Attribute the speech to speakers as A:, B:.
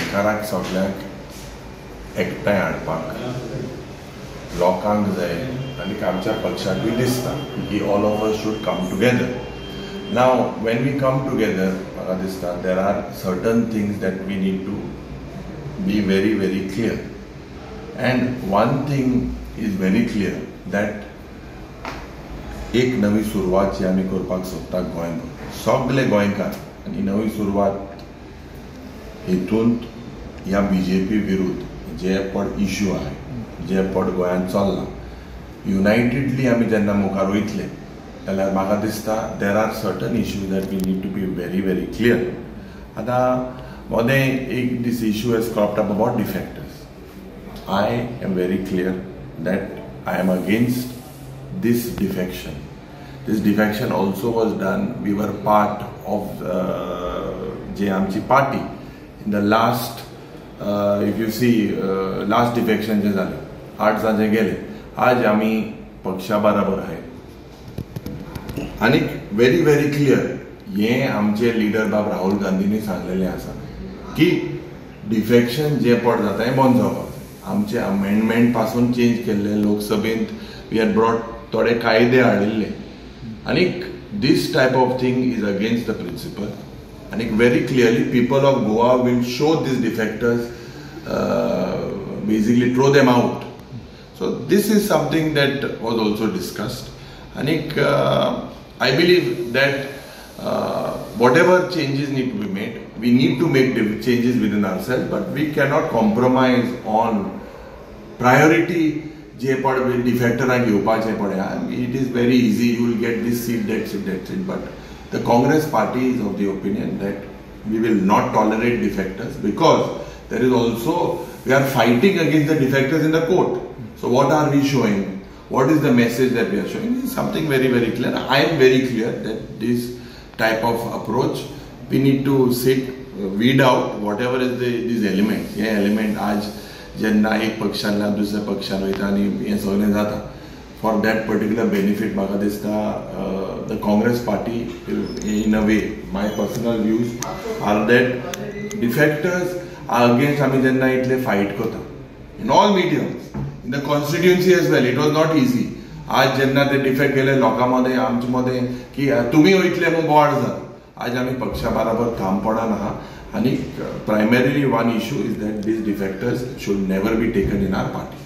A: गोंयकाराक सगळ्यांक एकठांय हाडपाक लोकांक जाय आनी आमच्या पक्षाकूय दिसता की all of us should come together. Now when we come together म्हाका दिसता there are certain things that we need to be very very clear. And one thing is very clear that एक नवी सुरवात जी आमी करपाक सोदता गोंयभर सगळे गोंयकार आनी नवी सुरवात हेतूंत ह्या बीजेपी विरुद्ध जे पड इश्यू आहाय जे पड गोंयांत चल्ला युनायटेडली आमी जेन्ना मुखार वयतले जाल्यार म्हाका दिसता there are certain issues that we need to be very very clear. आतां मदें एक this issue has cropped up about defectors. I am very clear that I am against this defection. This defection also was done, we were part of जे आमची party in the last, if you see last defection जे जालें 8 जाण जे गेले, आज आमी पक्षा बराबर आहाय आनी व्हेरी व्हेरी क्लियर हें आमचे लिडर बाब राहुल गांधींनी सांगलेलें आसा की डिफेक्शन जे पड जाता हें बंद जावपाक जाय. आमचे अमेंडमेंट पासून चेंज केल्ले लोकसभेंत we had brought थोडे कायदे हाडिल्ले आनी this type of thing is against the principle आनी very clearly people of Goa will show this defectors, basically throw them out. So this is something that was also discussed आनी I believe that whatever changes need to be made, we need to make changes within ourselves, but we cannot compromise on priority जे पड डिफेक्टराक घेवपाचें पळय. It is very easy, you will get this seat, that seat, that seat, but the Congress party is of the opinion that we will not tolerate defectors because there is also we are fighting against the defectors in the court. So what are we showing? What is the message that we are showing? This is something very very clear. I am very clear that this type of approach we need to sit, weed out whatever is these elements. हे element आज जेन्ना एक पक्षांतल्यान दुसऱ्या पक्षान वयता आनी हें सगळें जाता फॉर that particular benefit म्हाका दिसता the Congress party in a way, my personal views are that defectors are against आमी जेन्ना इतले फायट करता in all mediums, in the constituency as well, it was not easy. आज जेन्ना ते defect गेले लोकां मदें आमचे मदें की तुमी वयतले म्हूण बोवाळ जाता. आज आमी पक्षा बराबर ठामपणान आहा आनी primarily one issue is that these defectors should never be taken in our party.